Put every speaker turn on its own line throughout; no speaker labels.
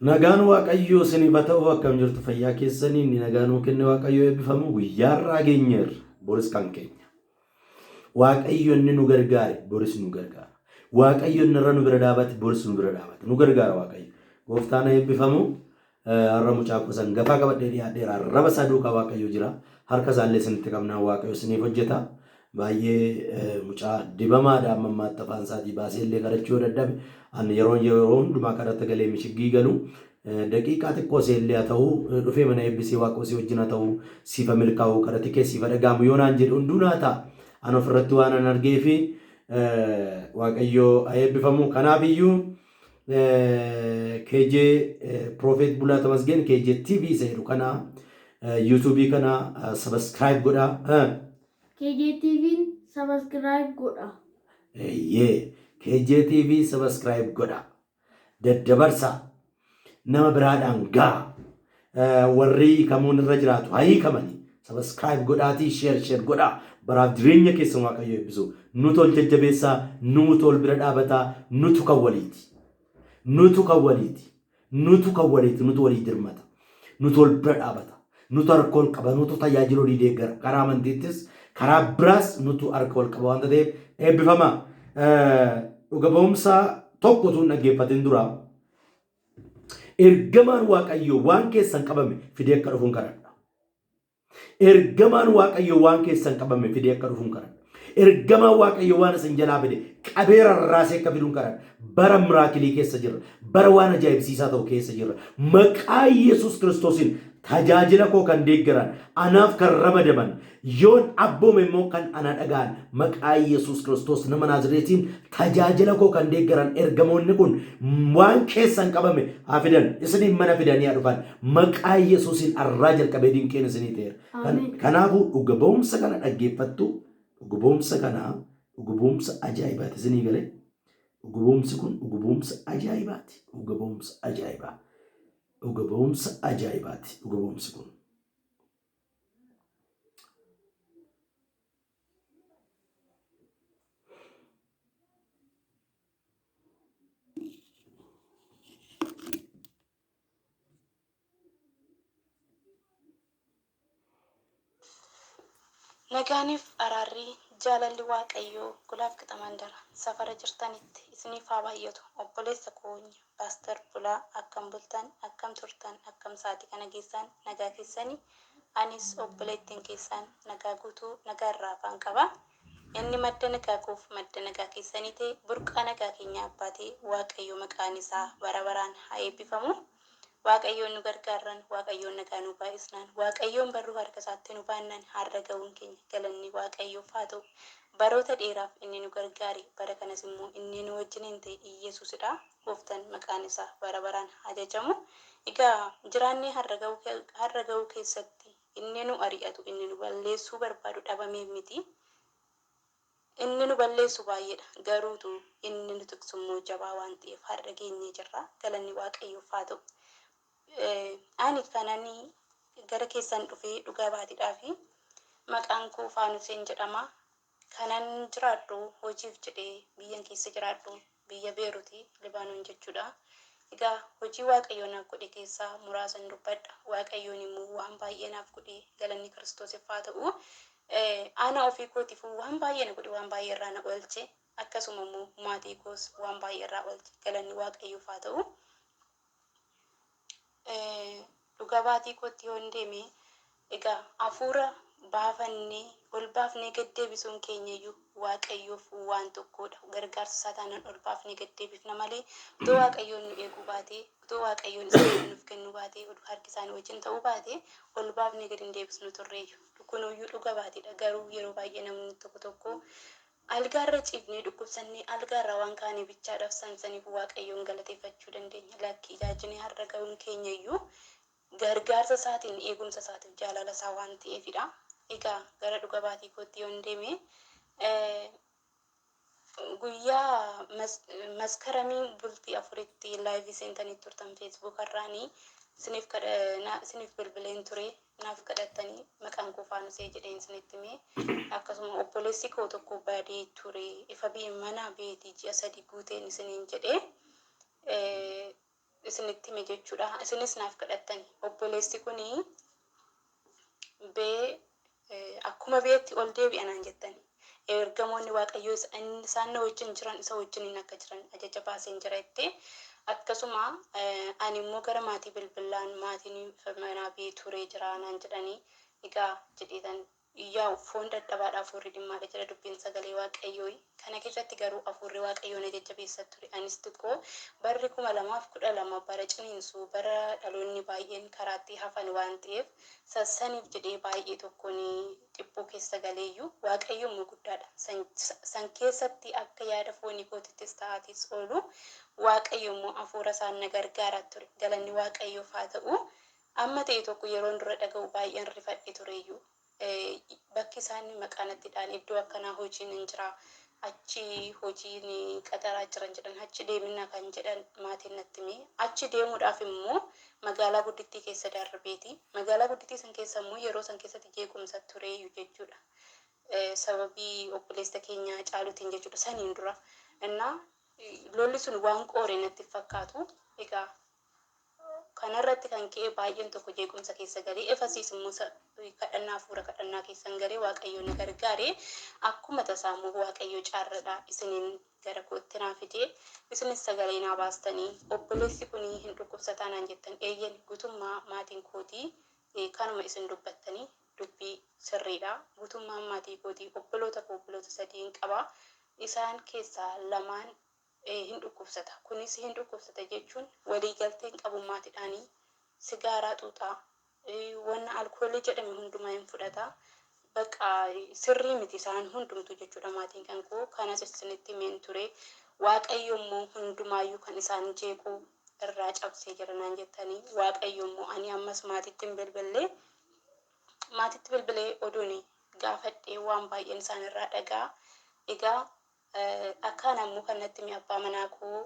Nagaan Waaqayyoo isiniif haa ta'u. Akkam jirtu? Fayyaa keessanii? Inni nagaa nuu kenne Waaqayyoo eebbifamu. Guyyaarraa geenyeerra, boris kan keenya. Waaqayyo inni nu gargaare boris nu gargaara. Waaqayyo inni irra nu bira dhaabate boris nu bira dhaabata. Nu gargaara Waaqayyo. Gooftaan haa eebbifamu. Har'a mucaa koo sangafaa qabadhee dhiyaadheera. Arraba isaa duukaa Waaqayyo jira. Harka isaallee isinitti qabnaan Waaqayyo isiniif hojjeta. Baay'ee mucaa dibamaadha, amma ammaatti afaan isaatii baasee illee kadhachuu yoo dadhabe, ani yeroo yeroo hundumaa kadhata galee mishiggii galu daqiiqaa xiqqoo ishee illee haa ta'u dhufee mana eebbisee, Waaqoo si wajjin haa ta'u, siifa milkaa'u, kadhati kee siifa dhaga'amu yoo naan jedhe hunduu naa ta'a. An ofirratti waan an argee fi Waaqayyoo haa eebbifamu. Kanaaf iyyuu KJ Prophet Bulaa Tamasgeen KJ TV isa jedhu kana, YouTube kana subscribe godhaa.
KJTV'n subscribe godha.
Eeyyee, KJTV subscribe godha. Daddabarsaa. Nama biraadhaan ga'a. Warri hiikamuun irra jiraatu haa hiikamanii. Subscribe godhaatii share share godhaa. Baraaf jireenya keessan Waaqayyo eebbisu. Nutu ol jajjabeessaa, nutu ol bira dhaabataa, nutu kan waliiti. Nutu kan waliiti. Nutu kan waliiti, nutu walii dirmata. Nutu wal bira dhaabata. Nutu harka wal qaba, nutu tajaajila walii deeggara. Karaa amantiittis, karaa biraas nutu harka wal qaba waanta ta'eef eebbifamaa. Dhuga ba'umsa tokko utuu hin dhaggeeffatin dura ergamaan Waaqayyoo waan keessan qabame fidee akka dhufuun kadhadha. Ergamaan Waaqayyoo waan keessan qabame fidee akka dhufuun kadhadha. Ergamaan Waaqayyoo waan isin jalaa fide qabee rarraasee akka fiduun kadhadha. Bara miraakilii keessa jirra. Bara waan ajaa'ibsiisaa ta'u keessa jirra. Maqaa Yesuus Kiristoosiin tajaajila koo kan deeggaran, anaaf kan ramadaman, yoon abboome immoo kan ana dhaga'an, maqaa Yesuus Kiristoos nama Naazireetiin tajaajila koo kan deeggaran ergamoonni kun waan keessan qabame haa fidan. Isiniif mana fidanii haa dhufan. Maqaa Yesuusiin arraa jalqabee dinqiin isinii ta'eera.
Ameen.
Kanaafuu dhuga ba'umsa kana dhaggeeffattu, dhuga ba'umsa kana dhuga ba'umsa ajaa'ibaati isinii galee. Dhuga ba'umsi kun dhuga ba'umsa ajaa'ibaati. Dhuga ba'umsa ajaa'ibaa. Dhuga ba'umsa ajaa'ibaati dhuga ba'umsi kun.
Nagaaniif araarri, jaalalli Waaqayyoo golaaf qixa mandara, safara jirtanitti isiniif haa baay'atu. Obboleessa koonya Pastor Bulaa, akkam bultan, akkam turtan, akkam sa'aatii kana geessan, nagaa keessani? Anis obboleettiin keessan nagaa guutuu, nagaa irraa afaan qaba. Inni madda nagaa koof madda nagaa keessanii ta'e, burqaa nagaa keenyaa abbaa ta'e Waaqayyo maqaan isaa bara baraan haa eebbifamu. Waaqayyoon nu gargaarran, Waaqayyoon nagaa nu baay'isnaan, Waaqayyoon barruu harka isaatti nu baannaan har'a ga'uun keenya galanni Waaqayyoof haa ta'u. Baroota dheeraaf inni nu gargaare, bara kanas immoo inni nu wajjiniin ta'e Iyyasuusidha. Gooftan maqaan isaa bara baraan haa jajamu. Egaa jiraannee har'a ga'uu keessatti Inni nu ari'atu, inni nu balleessuu barbaadu dhabameef miti. Inni nu balleessu baay'eedha. Garuutu inni nu tiksu immoo jabaa waan ta'eef har'a geenyee jirra. Galanni Waaqayyoof haa ta'u. Ani kanani gara keessan dhufee dhugaa baatiidhaafi. Maqaan koo Faanuseen jedhama. Kanan jiraadhu hojiif jedhee biyyan keessa jiraadhu biyya Beeruti, Libaanon jechuudha. Egaa hojii Waaqayyoo naaf godhe keessaa muraasan dubbadha. Waaqayyoon immoo waan baay'ee naaf godhe, galanni Kiristoosif haa ta'u. Ana ofii kootiifuu waan baay'ee na godhe, waan baay'ee irraa na oolche. Akkasuma immoo maatii koos waan baay'ee irraa oolche. Galanni Waaqayyoof haa ta'u. Dhuga baatii kootti yoon deeme, egaa hafuura baafannee ol baafnee gad deebisuun keenya iyyuu Waaqayyoof waan tokkoodha. Gargaarsa isaa taanaan ol baafnee gad deebifna malee, utuu Waaqayyoon nu eeguu baatee, utuu Waaqayyoon isa kana nuuf kennuu baatee, utuu harki isaa nu wajjin ta'uu baatee ol baafnee gad hin deebisnu turreeyyu. Kunuyyuu dhuga baatiidha. Garuu yeroo baay'ee namni tokko tokko algaarra ciifnee dhukkubsannee algaarraa waan kaane bichaadhaaf san saniif Waaqayyoon galateeffachuu dandeenya. Lakki, ijaajjinee har'a ga'uun keenya iyyuu gargaarsa isaatiin, eegumsa isaatiif jaalala isaa waan ta'eefidha. Egaa gara dhuga baatii kootti yoon deeme, guyyaa Maskaramii bultii 4tti live seentanii turtan Facebook irraanii, isiniif bilbileen ture, naaf kadhattanii, maqaan koo Faanusee jedheen isinitti hime. Akkasuma obboleessi koo tokko badee ture, ifa biyya mana beeti ji'a 3 guuteen isiniin jedhe. isinitti hime jechuudha. Isinis naaf kadhattani. Obboleessi kuni bee akkuma beetti ol deebi'a naan jettani. Ergamoonni Waaqayyoo isaan na wajjin jiran isa wajjiniin akka jiran ajaja baaseen jira jettee. Akkasuma ani immoo gara maatii bilbilaan maatiin manaa bee turee jira naan jedhanii egaa jedheetan Yaa'u foon dadhabaadha hafuurri dhimmaadha jedha dubbiin sagalee Waaqayyooyi. Kana keessatti garuu hafuurri Waaqayyoo na jajjabeessa ture. Anis xiqqoo barri 2012 bara ciniinsuu, bara dhaloonni baay'een karaatti hafan waan ta'eef sassaniif jedhee baay'ee tokkoon dhiphuu keessa galeeyyu Waaqayyo immoo guddaadha. San, san keessatti akka yaada foonii kootittis ta'aatiis oolu Waaqayyo immoo hafuura isaan na gargaaraa ture. Galanni Waaqayyoof haa ta'u. Amma ta'e tokko yeroon dura dhaga'u baay'een rifadhe tureeyyu. Bakki isaan maqaa natti dha'an iddoo akkanaa hojiin hin jira. Achi hojiin qaxaraa jiran jedhan achi deeminaa kan jedhan maatiin natti hime. Achi deemuudhaaf immoo magaalaa guddittii keessa darbeeti. Magaalaa guddittii san keessa immoo yeroo san keessatti jeequmsa tureeyyu jechuudha. Sababii obboleessa keenya Caaluutiin jechuudha saniin dura. Innaa lolli sun waan qoore natti hin fakkaatu. Egaa Kanarratti kan ka'e baay'een tokko jeequmsa keessa gale. Efasiis immoo kadhannaa hafuura kadhannaa keessan galee Waaqayyo na gargaare. Akkuma tasaa immoo Waaqayyo caarradha isiniin gara kootti naa fide. Isinis sagalee naa baastanii obboleessi kun hin dhukkubsataa naan jettan. Eeyyen guutummaa maatiin kootii kanuma isin dubbattanii dubbii sirriidha. Guutummaan maatii kootii obboloota koo obboloota sadiin qaba. Isaan keessaa lamaan hin dhukkubsata. Kunis hin dhukkubsata jechuun walii galtee hin qabu maatidhaani. Sigaaraa xuuxa. Wanna alkoolii jedhame hundumaa hin fudhata. Baqa sirrii miti isaan hundumtuu jechuudha maatiin kan koo. Kanas isinitti himeen ture. Waaqayyo immoo hundumaayyuu kan isaan jeequ irraa cabsee jira naan jettanii. Waaqayyo immoo ani ammas maatitti hin bilbille. Maatitti bilbilee oduun gaafadhee waan baay'een isaan irraa dhaga'a. Egaa Akkaan ammoo kan natti hime abbaa manaa koo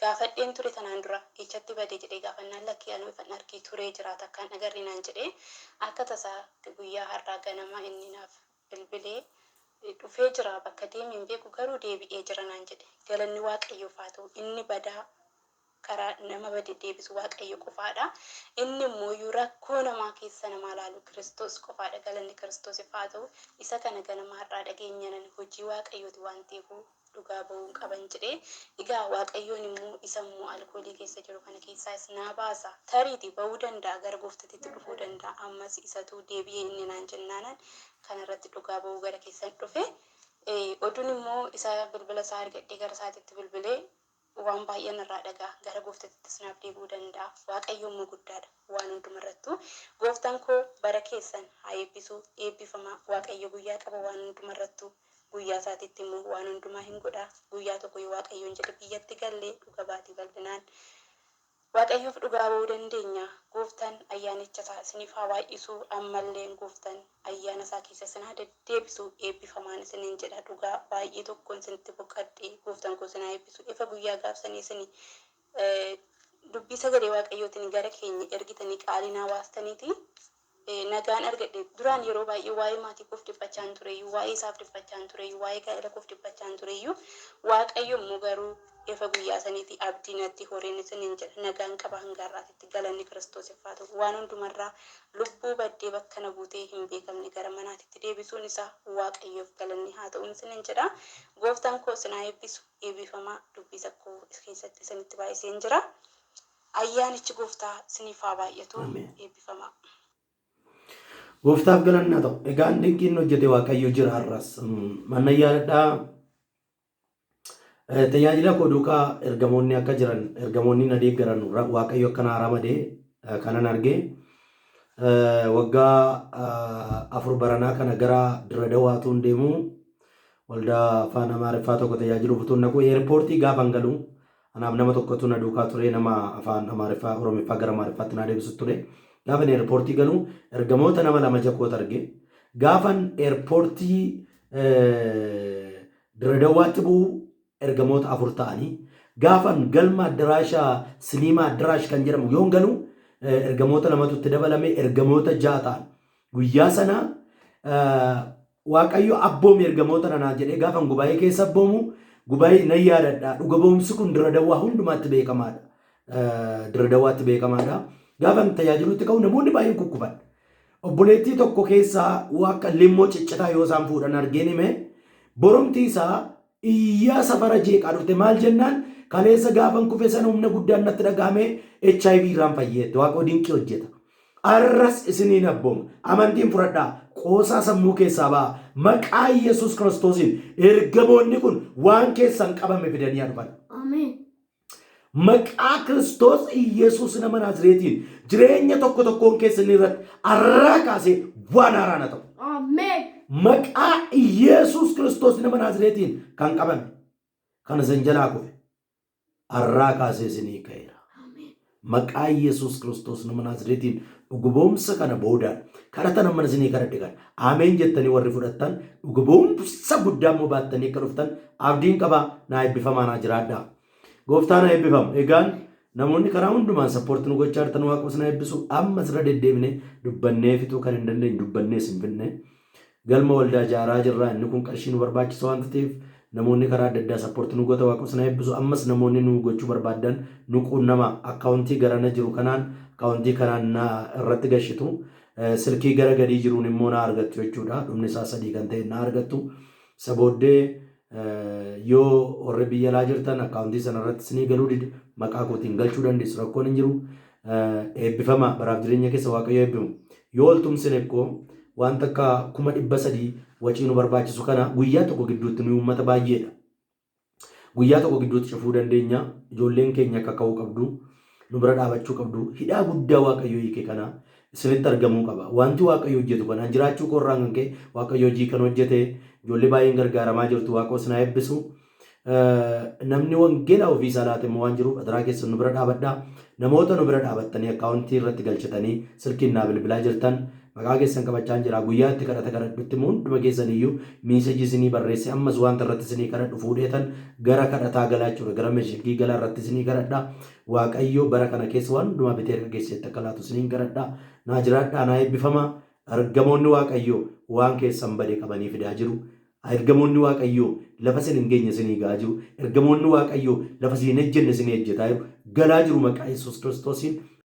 gaafadheen ture tanaan dura eechatti bade jedhee gaafannaan lakkii anuu ifan argee turee jira takkaan agarre naan jedhe. Akka tasaa guyyaa har'aa ganama inni naaf bilbilee dhufee jira bakka deeme hin beeku garuu deebi'ee jira naan jedhe. Galanni Waaqayyoof haa ta'u inni badaa karaa nama bade deebisu Waaqayyo qofaadha. Inni immooyyuu rakkoo namaa keessa namaa laalu Kiristoos qofaadha. Galanni Kiristoosif haa ta'u. Isa kana ganama har'aa dhageenyanan hojii Waaqayyooti waan ta'eefuu dhugaa ba'uun qaban jedhe. Egaa Waaqayyoon immoo isa immoo alkoolii keessa jiru kana keessaas naa baasa. Tariiti ba'uu danda'a gara gooftatitti dhufuu danda'a. Ammas isatu deebi'ee inni naan jennaanan kanarratti dhugaa ba'uu gara keessan dhufe. Oduun immoo isa bilbila isaa argadhee gara isaatitti bilbilee waan baay'een irraa dhaga'a. Gara gooftatittis naaf deebi'uu danda'a. Waaqayyo immoo guddaadha waan hundumarrattuu. Gooftaan koo bara keessan haa eebbisu. Eebbifamaa. Waaqayyo guyyaa qaba waan hundumarrattuu. Guyyaa isaatitti immoo waan hundumaa hin godha. Guyyaa tokko yoo Waaqayyoon jedhe biyyatti gallee dhuga baatii bal'inaan Waaqayyoof dhugaa ba'uu dandeenya. Gooftaan ayyaanicha isaa isiniif haa baay'isu. Ammalleen Gooftaan ayyaana isaa keessa isin haa deddeebisu. Eebbifamaan isiniin jedha. Dhugaa baay'ee tokkoon isinitti boqadhe. Gooftaan koo isin haa eebbisu. Ifa guyyaa gaafsanii isin dubbii sagalee Waaqayyootiin gara keenya ergitanii qaalii naa baastaniiti. Nagaan argadhe. Duraan yeroo baay'ee waa'ee maatii koof dhiphachaan tureyyuu, waa'ee isaaf dhiphachaan tureyyuu, waa'ee gaa'ela koof dhiphachaan tureyyuu, Waaqayyo immoo garuu ifa guyyaa saniiti abdii natti horeen isiniin jedha. Nagaan qaba hanga har'aatitti. Galanni Kiristoosiif haa ta'u. Waan hundumarraa lubbuu baddee bakka na buutee hin beekamne gara manaatitti deebisuun isaa Waaqayyoof galanni haa ta'uun isiniin jedha. Gooftaan koo isin haa eebbisu. Eebbifamaa dubbii tokko keessatti isinitti baay'iseen jira. Ayyaanichi gooftaa siniif haa baay'atu.
Ameen.
Eebbifamaa.
Gooftaaf galanni haa ta'u. Egaan dinqiin hojjete Waaqayyo jira har'as. Mannan yaadadhaa. Tajaajila koo duukaa ergamoonni akka jiran ergamoonni na deeggaran Waaqayyo akka naa ramade kanan arge. Waggaa 4 baranaa kana gara Dirre Dawaatuun deemu waldaa afaan Amaariffaa tokko tajaajiluuf utuun dhaqu eerpoortii gaafan galu Anaaf nama tokkotu na duukaa ture, nama afaan Amaariffaa, Oromiffaa gara Amaariffaatti naa deebisu ture. Gaafan eerpoortii galu ergamoota nama lama ija koota arge. Gaafan eerpoortii Dirredawwaatti bu'u ergamoota afur ta'anii. Gaafan galma addaraasha siniimaa addaraash kan jedhamu yoon galu ergamoota lamatu itti dabalame ergamoota ja'a ta'an. Guyyaa sana Waaqayyo abboomi ergamoota nanaa jedhee gaafan gubaa'ee keessa abboomu gubaa'ee nan yaadadha. Dhuga ba'umsi kun Dirre Dawwaa hundumaatti beekamaadha. Diradawaatti beekamaadha. Gaafa tajaajiluutti ka'u namoonni baay'een kukkufan. Obboleettii tokko keessaa akka limmoo ciccitaa yoo isaan fuudhan argeen hime boromtii isaa iyyaa safara jeeqaa dhufte maal jennaan kaleessa gaafan kufe sana humna guddaan natti dhagahame HIV irraan fayyeette Waaqoo dinqii hojjeta. Arras isiniin abbooma. Amantiin fudhadhaa. Qoosaa sammuu keessaa ba'a. Maqaa Yesuus Kiristoosiin ergamoonni kun waan keessan qabame fidanii haa dhufan.
Ameen.
Maqaa Kiristoos Iyesuus nama Naazreetiin jireenya tokko tokkoon keessan irratti arraa kaasee waan haaraan haa ta'u.
Ameen.
Maqaa Iyesuus Kiristoos nama Naazreetiin kan qabame kan isin jalaa kufe arraa kaasee isinii ka'eera.
Ameen.
Maqaa Yesuus Kiristoos nama Naazreetiin dhuguboomsa kana boodaan kadhata nama isinii kadhadhe kana ameen jettanii warri fudhattan dhuguboomsa guddaa immoo baattanii akka dhuftan abdiin qabaa naa eebbifamaa naa jiraadhaa. Gooftaan haa eebbifamu. Egaan namoonni karaa hundumaan support nu gochaa jirtan Waaqa isin haa eebbisu. Ammas irra deddeebinee dubbannee fixuu kan hin dandeenye dubbannees hin finne. Galma waldaa ijaaraa jirra. Inni kun qarshii nu barbaachisa waanta ta'eef namoonni karaa adda addaa support nu goota Waaqa isin haa eebbisu. Ammas namoonni nu gochuu barbaadan nu quunnama. Akkaawuntii garana jiru kanaan akkaawuntii kanaan na irratti gashitu. Silkii gara gadii jiruun immoo na argattu jechuudha. Dhumni isaa 3 kan ta'e na argattu. Isa booddee yoo warri biyya alaa jirtan akkaawuntii sana irratti isinii galuu dide maqaa kootiin galchuu dandeessu rakkoon hin jiru. Eebbifama baraaf jireenya keessa Waaqayyo eebbifamu. Yoo ol tumsine ikkoo wanta akka 300,000 wacii nu barbaachisu kana guyyaa tokko gidduutti nuyi uummata baay'eedha. Guyyaa tokko gidduutti cufuu dandeenya. Ijoolleen keenya akka ka'uu qabdu. Nu bira dhaabachuu qabdu. Hidhaa guddaa Waaqayyo hiike kana isinitti argamuu qaba. Wanti Waaqayyo hojjetu kanaan jiraachuu koo irraan kan ka'e Waaqayyo hojii kan hojjete ijoollee baay'een gargaaramaa jirtu Waaqa isin haa eebbisu. Namni wangeelaa ofii isaa laate immoo waan jiruuf adaraa keessan nu bira dhaabadhaa. Namoota nu bira dhaabattanii akkaawuntii irratti galchatanii silkiin naa bilbilaa jirtan maqaa keessan qabachaa jira. Guyyaa itti kadhata kadhadhutti immoo hunduma keessan iyyuu message isinii barreesse ammas wanta irratti isinii kadhadhu fuudheetan gara kadhataa galaa jechuudha. Gara meshigii galaa irratti isinii kadhadha. Waaqayyo bara kana keessa waan hundumaa bitee harka keessatti akka laatu isiniin kadhadha. Naa jiraadhaa naa eebbifama. Ergamoonni Waaqayyoo waan keessan bade qabanii fidaa jiru. Ergamoonni Waaqayyoo lafa isin hin geenye isinii ga'aa jiru. Ergamoonni Waaqayyoo lafa isin hin ejjenne isinii ejjetaa jiru. Galaa jiru maqaa Yesuus Kiristoosiin.